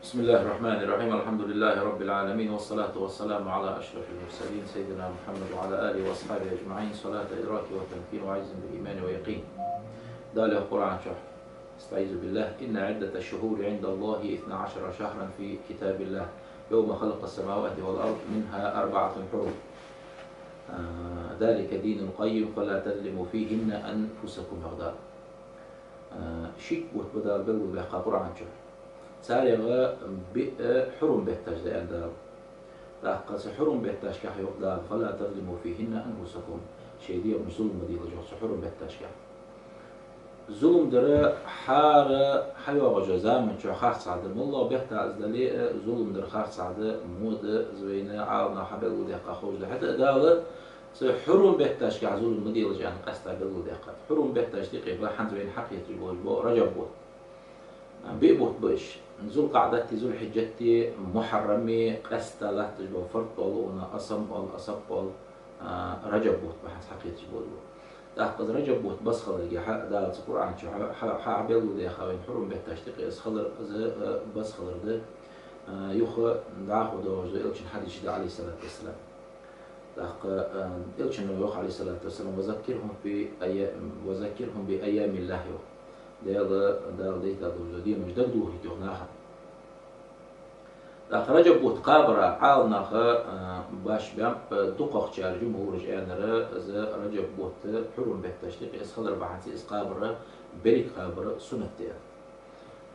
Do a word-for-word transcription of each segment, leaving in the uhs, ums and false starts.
بسم الله الرحمن الرحيم. الحمد لله رب العالمين، والصلاة والسلام على أشرف المرسلين سيدنا محمد وعلى آله وأصحابه أجمعين. صلاة إدراك وتمكين وعز بالإيمان ويقين. Дала йоах Къуръан чу: أستعيذ بالله. إن عدة الشهور عند الله اثنا عشر شهرا في كتاب الله يوم خلق السماوات والأرض منها أربعة حرم. آه، ذلك الدين القيم فلا تظلموا فيهن أنفسكم, йоах Дала. А, шиъ бутт ба Дала белгалдаьккха Къуръан чу. Царех биъ хьурум бетташ да, аьнна Дала. ТӀаккха цу хьурум бетташка йоах Дала: فلا تظلموا فيهن أنفسكم. Шоай дегӀамашта зулам ма делаш, йоах, цу хьурум бетташка. Зулам дар хӀара хьайоагӀача заман чу харцахьа да, моллагӀа бетта из дале а, зулам дар харцахьа да, мо да, из вайна Ӏаламнаха хьабелгалдаьккха ховш да. ХӀаьта а Дала цу хьурум бетташка зулам ма делаш аьнна къаьстта белгалдаьккхад. Хьурум бетташта юкъе ба хӀанз вайна хьакхеташ болаш бола Раджаб бутт. Биъ бутт ба уж: ЗулкъаӀдати, ЗулхӀиджати, Мухьаррами, къаьстта латташ бола фард оал цунах, Асам оал, Асаб оал, а, Раджаб бутт ба хӀанз хьакхеташ болаш бола. ТӀаккха из Раджаб бутт бац хиларга, хьа, Дала цу Къуръан чу хьа, хьа, хьа белгалдаьха вайна хьурум бетташта юкъе из хилар, из, а, бац хилар да, а, юха дӀахо доагӀаш да Элчан хьадисаш да, Ӏалайхи ссалату вассалам. ТӀаккха, а, Элчано йоах, Ӏалайхи ссалату вассалам: وذكرهم بأي-، وذكرهم بأيام الله, йоах. Дала, Дала дайта долча деношта дагадохийта, йоах, нахана. ТӀаккха Раджаб бутт кхабара Ӏаламнаха, а, башха баьннаб, дукхагӀчар, жумхӀураш аьннар, из Раджаб бутт хьурум бетташта юкъе из хилар бахьанца из кхабар беррига кхабар суннат да аьнна.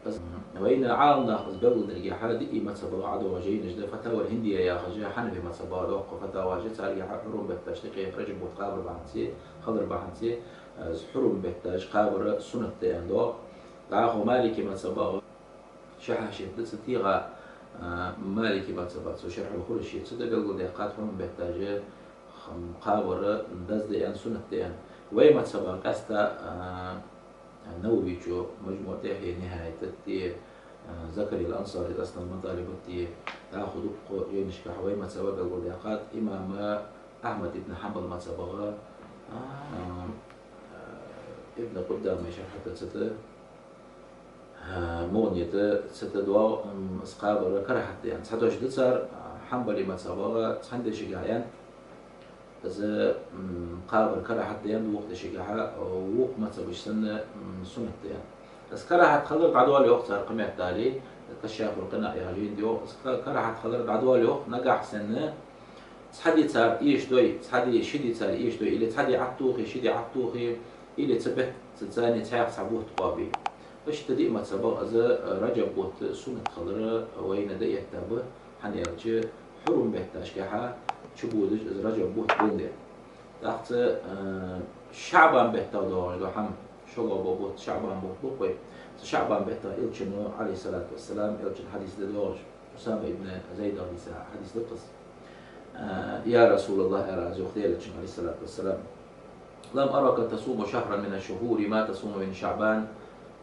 Из, вайна Ӏаламнаха из белгалдергех диъ мазхӀабагӀа ӀадоагӀа жайнаш да, Фатавал Хиндия яхаш, Хьанафи мазхӀабагӀа доккха фатаваш я, царгахьа хьурум бетташта юкъе Раджаб бутт кхабар бахьанца, хилар бахьанца, из хьурум бетташ кхабар суннат да аьнна доагӀа. ДӀахо Малики мазхӀабагӀа ши хьашият да, цу тӀа, а, Малики мазхӀабагӀа, цу Шархьул Хуршида, цу тӀа белгалдаьккхад хьурум бетташ, хм, кхабар деза да аьнна, суннат да аьнна. Вай мазхӀабагӀа къаьстта, а, Нававийчо МажмуӀ тӀа а, НихӀаят тӀа а, а, Закария ал-Ансари Асланул МатӀалиб тӀа а, дӀахо дуккха жайнашка вай мазхӀабагӀа белгалдаьккхад. Имам Ахьмад ибн Хьанбал мазхӀабагӀа, а, а, Ибн Къуддама Шархьа тӀа, цу тӀа, а, МугӀни тӀа, цу тӀа доагӀа, м, из кхабар карахӀат да аьнна. Цхьадош да цар, а, Хьанбали мазхӀабагӀа цхьан дешагахьа аьннад из, м, кхабар карахӀат да аьнна, вокх дешагахьа, а, вокх мазхӀабаш санна, м, суннат да аьнна. Из карахӀат хилар дӀадоал, йоах, цар кхыметтел, Кашафул КъинаӀ яхача жайна тӀа йоах, из ка-, карахӀат хилар дӀадоал, йоах, нагахьа санна цхьа ди цар эшадой, цхьа ди, ши ди цар эшадой, или цхьа ди Ӏотохе, ши ди Ӏотохе, или цу бетта царна цхьаькха цхьа бутт кхоабе. Иштта диъ мазхӀабагӀа из, а, Раджаб бутт суннат хилар вайна дӀаэтта ба, хӀана аьлча хьурум бетташкахьа чубодаш из Раджаб бутт болга. ТӀаккха цу, а, ШаӀбан бетта доагӀаш дола хӀама, шоллагӀа бола бутт ШаӀбан бутт ба-кх вай. Цу ШаӀбан бетта Элчано, Ӏалайхи ссалату вассалам, Элчан хьадис да доагӀаш, Усама ибн Зайда дийца хьадис да-кх из. А, يا رسول الله, аьлар аз, йоах, Даьла Элчанга, Ӏалайхи ссалату вассалам, لم أرك تصوم شهرا من الشهور ما تصوم من شعبان.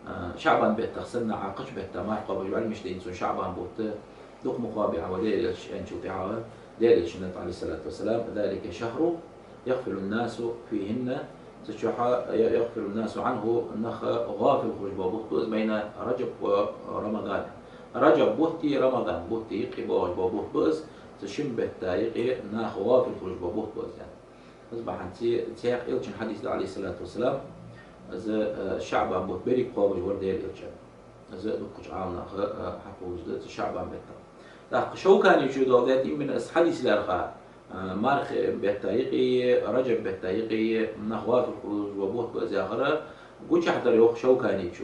А, ШаӀбан беттах санна Ӏа кхыча бетта марха кхоабаш ваьннавац, дийна цун ШаӀбан бутт дукха ма кхоабе Ӏа, ва Даьла Элча, аьнначул тӀехьагӀа, Даьла Элчано, Ӏалайхи ссалату вассалам: ذلك شهر يغفل الناس فيهن, цу чухьа, يغفل الناس عنه, нах гӀафил хулаш бола бутт ба из, байна Раджаб ва Рамадан. Раджаб бутти Рамадан бутти юкъе боагӀаш бола бутт ба из, цу шин бетта юкъе нах гӀафил хулаш бола бутт ба из, аьнна. Из бахьанца цхьаькха Элчан хьадис да, Ӏалайхи ссалату вассалам, из, а, ШаӀбан бутт беррига кхоабаш вар Даьла Элча. Из дуккхача Ӏаламнаха, а, хьакхувлаш да цу ШаӀбан бетта. ТӀаккха Шавканечо доаладаьд именно из хьадис лаьрхӀа, а, мархий бетта юкъе, Раджаб бетта юкъе нах гӀафил хулаш бола бутт ба из яхар, гучахьдар, йоах Шавканечо.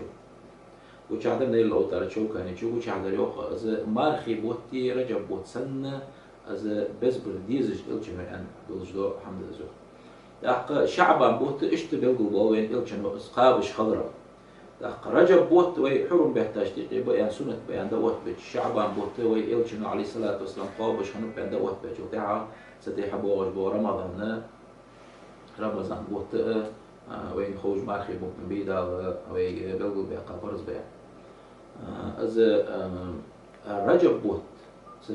Гучахьдар, Найл ал-АвтӀара Шавканечо гучахьдар, йоах, из мархий бутти Раджаб бутт санна, из безбар дезаш Элчано аьнна долаш дола хӀама да из, йоах. ТӀаккха ШаӀбан бутт иштта белгалбоал вайна Элчано из кхоабаш хилар. ТӀаккха Раджаб бутт вай хьурум бетташта юкъе ба аьнна, суннат ба аьнна дӀаоттабича, ШаӀбан бутт вай Элчано, Ӏалайхи ссалату вассалам, кхоабаш хиннаб аьнна дӀаоттабичул тӀехьагӀа, цу тӀехьа боагӀаш бола Рамадан, Рамазан бутт а, а, вайна ховш мархий бутт ба, Дала вайга белгалбаьккха парз ба. А, из, а, Раджаб бутт цу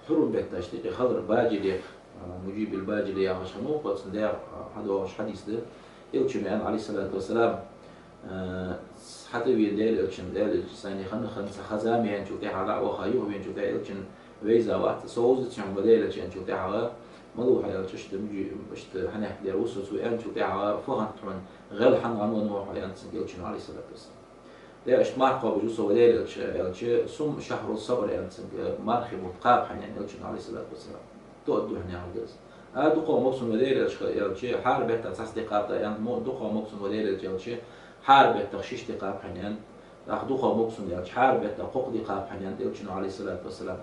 хьурум бетташта юкъе хилар Бажире, а, Муджиб ал-Бажири яхаш хиннав-кх, цун дегӀа, а, хьадоагӀаш хьадис да. Элчано аьннад, Ӏалайхи ссалату вассалам, Э, хьатӀавена Даьла Элчан, Даьла Элча сайна хана, хана цхьа ха-зама яьнначул тӀехьагӀа, дӀа а ваха, юха веначул тӀехьагӀа Элчан вайза вац, со вовзац хьона, ва Даьла Элча, аьнначул тӀехьагӀа, малув хьо аьлча, иштта, иштта хьанехк дер ва со цо аьнначул тӀехьагӀа, фу хиннад хьона, гӀел хӀана гӀанвеннав хьо, аьннад цунга Элчано, عليه الصلاة والسلام. Даьла, иштта марха кхоабаш ва со, ва Даьла Элча, аьлча, صم شهر الصبر, аьннад цунга, мархий бутт кхаба хьайна, аьннад Элчано, عليه الصلاة والسلام. Тоъаргда хьона, яхар да из. А, дукхагӀа мог сона, ва Даьла Элча, аьлча, хӀара бетта цхьацца ди кхаба, аьннад, мо-, дукхагӀа мог сона, ва Даьла Элча, аьлча, хӀара бетта шишша ди кхаба хьайна, аьннад. ТӀаккха дукхагӀа мог сона, аьлча, хӀара бетта кхокъ ди кхаба хьайна, аьннад Элчано, عليه الصلاة والسلام.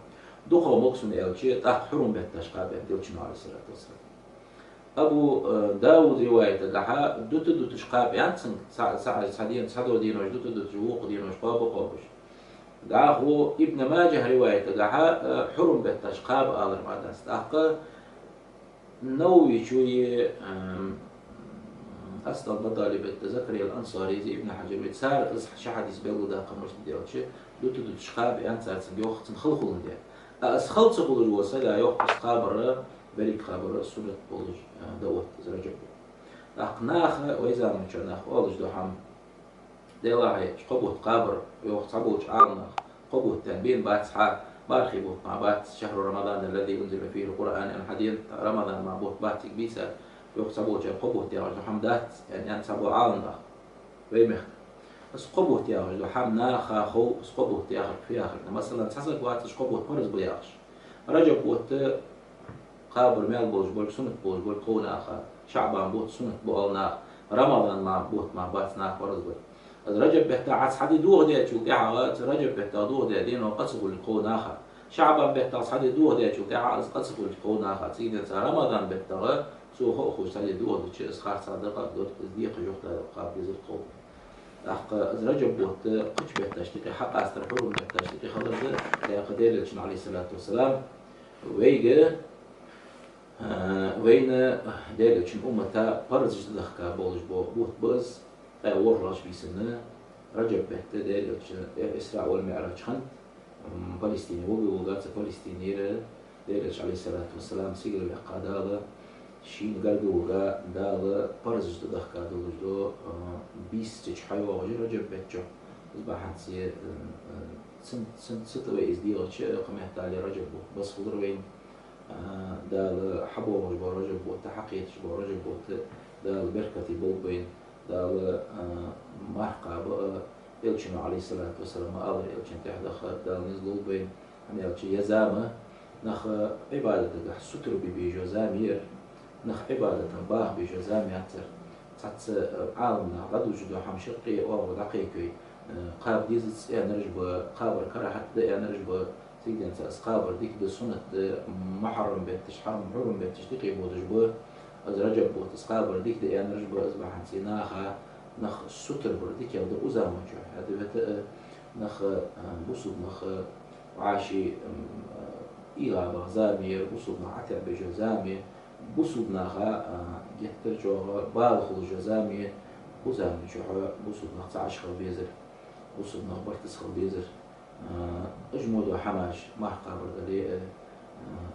ДукхагӀа мог сона, аьлча, тӀаккха хьурма бетташ кхаба, аьннад Элчано, عليه الصلاة والسلام. Абу, э, Дауда риваятагахьа дута-дуташ кхаба, аьннад цунга, цхьа, цхьа, цхьа ден, цхьадола денош дута-дуташ, вокх денош кхоаба-кхоабаш. ДӀахо Ибн Маджахь риваятагахьа, э, хьурма бетташ кхаба алар ма дац. ТӀаккха Нававечо е, эм, Аслам Баталиб итт Закария ал-Ансари, Ибн Хьаджар вай, цар из ши хьадис белгалдаьккхар мишта да аьлча, дута-дуташ кхаба, аьннад цар цунга, йоах, цун хала хулаш да. А из хала ца хулаш вола сага, йоах, из кхабар, беррига кхабар суннат болаш, э, да отт из Раджаб бутт. ТӀаккха наха, вай заман чу наха оалаш да хӀама, делахь, кхо бутт кхабар, йоах, цхьаболча Ӏаламнаха, кхо бутт аьнна бена бац хьа, мархий бутт мара бац, شهر رمضان الذي أنزل فيه القرآن аьнна хьадена, Рамадан мара бутт бац цига бийцар, йоах, цхьаболчар кхо бутт яхаш да хӀама дац, аьнна, аьннад цхьабола Ӏаламнаха. Вай мехка. Из кхо бутт яхаш да хӀама наха хов, из кхо бутт яхар фу яхар да. Масала, цхьа саг вац, из кхо бутт парз ба яхаш. Раджаб бутт кхабар маьл болаш болга, суннат болаш болга хов наха, ШаӀбан бутт суннат ба оал наха, Рамадан мара бутт мара бац наха парз бар. Из Раджаб бетта Ӏа цхьа ди дохадаьчул тӀехьагӀа, цу Раджаб бетта дохадаь дено къа ца хулга хов наха. ШаӀбан бетта цхьа ди дохадаьчул тӀехьагӀа из къа ца хулга хов наха. Цигара денз Рамадан бетта цо хов а хулаш цхьа ди дохадича, из харцахьа дакъа а дора, из декхар юха а кхаба дезар хов. ТӀаккха из Раджаб бутт кхыча бетташта юкъе хьакъастар хьурма бетташта юкъе хилар да, тӀаккха Даьла Элчано, عليه الصلاة والسلام, вайга, а, вайна, Даьла Элчан уммата парзаш дӀадахка болаш бола бутт ба из, ткъаь ворхӀлагӀча бийсан Раджаб бетта Даьла Элча Исраъ вал МиӀраж хиннад, м, Палестине вуга-вуга, цу Палестинера Даьла Элча, عليه الصلاة والسلام, сигала ваьккха Дала, шийна гарга вуга Дала парзаш дӀадахка долаш дола, а, бийса чу хьайоагӀаш я Раджаб бетта чу. Из бахьанца, а, а, цун, цун, цу тӀа вай из дийгӀача, кхы меттел Раджаб бутт база хулар вайна. А, Дала хьабоагӀаш бола Раджаб бутт, хьакхеташ бола Раджаб бутт Дала беркате болба вайна. Дала, а, марха кхаба а, Элчано, عليه الصلاة والسلام, ма аллара, Элчан тӀехьа даха Дала низ лулба вайна, хӀана аьлча ер зама нах Ӏибадатагахьа сутара бе беза зама я ер, нах Ӏибадата баха беза зама яц ер. Цхьацца, а, Ӏаламнаха дӀадувцаш да хӀама, шаккхе оагӀув дӀакхайкай, а, кхаба дезац аьннараш ба, кхабар карахӀат да аьннараш ба, цигара денз из кхабар дика да, суннат да, мухьаррам бетташ, хьарам, хьурма бетташ дикъе бодаш ба, из Раджаб бутт из кхабар дика да аьннараш ба, из бахьанца наха, нах сутара бар дикагӀа да укх заман чу. ХӀаьта вета, а, нах, а, бусалба нах, а, вӀаши, м, а, ийгӀа баха зама я ер, бусалба нах Ӏатех беза зама я, бусалба наха, а, геттара чӀоагӀа бала хулаш зама я, укх заман чухьа бусалба нах цхьа Ӏаш хила безар, бусалба нах барт ца хила безар. А, уж мо дола хӀамаш, марха кхабар дале а,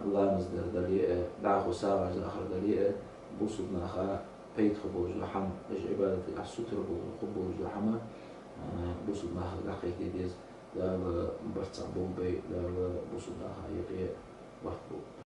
а, ламаз дар дале а, дӀахо сагӀаш дахар дале а, бусалба наха пайда хургболаш дола хӀама, уж Ӏибадатагахьа сутара болаш, хургболаш дола хӀама, а, бусалба нахага дӀакхайкаде деза. Дала барт цхьа болба вай, Дала бусалба наха юкъе барт болба.